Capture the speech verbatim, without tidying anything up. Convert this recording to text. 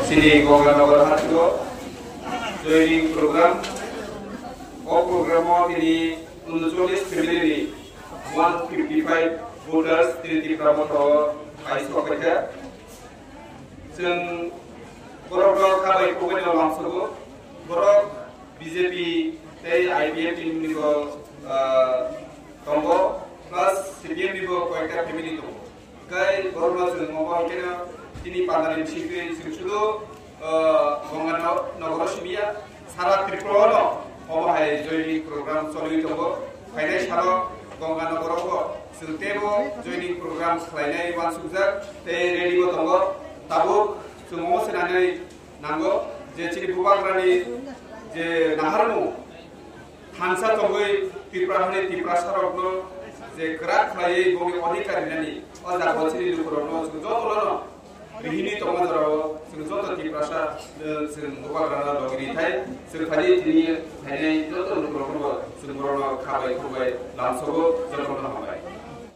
Chini Gonganagar hasteo joining program. O program o tini uncholish family ni one fifty five voters tini Tipra Motha o pai sok paikha. Chwng borok no kha bai khogwi no lamsogo. Borok B J P tei I P F T ni bo, ah, tongo, plus C P M ni bo koyekta family tongo. Kai borok no chwng omo khe no tini pandani bisingtwi chwng sudu, ah, Gonganagar o simiya, sara Tripura no omo hai joining program choli tongo. Phainai salo Gonganagar o chwng teibo joining program khlainai uansukjak tei ready bo tongo. Tabuk chwng omo swnanai nango je chini bubagrani je naharmung thansa tongwi Tripura hani Tiprasa rokno je kwrak khlaiwi bongni odhikar rinani o jaga chini lukurokno chwng jotono rihini tongma jorao chwng joto Tiprasa, eh, chwng bubagrano logi rithai chwng phai tini phainai joto lukurokno chwng borokno khabai khukbai lamsogo jotono hambai.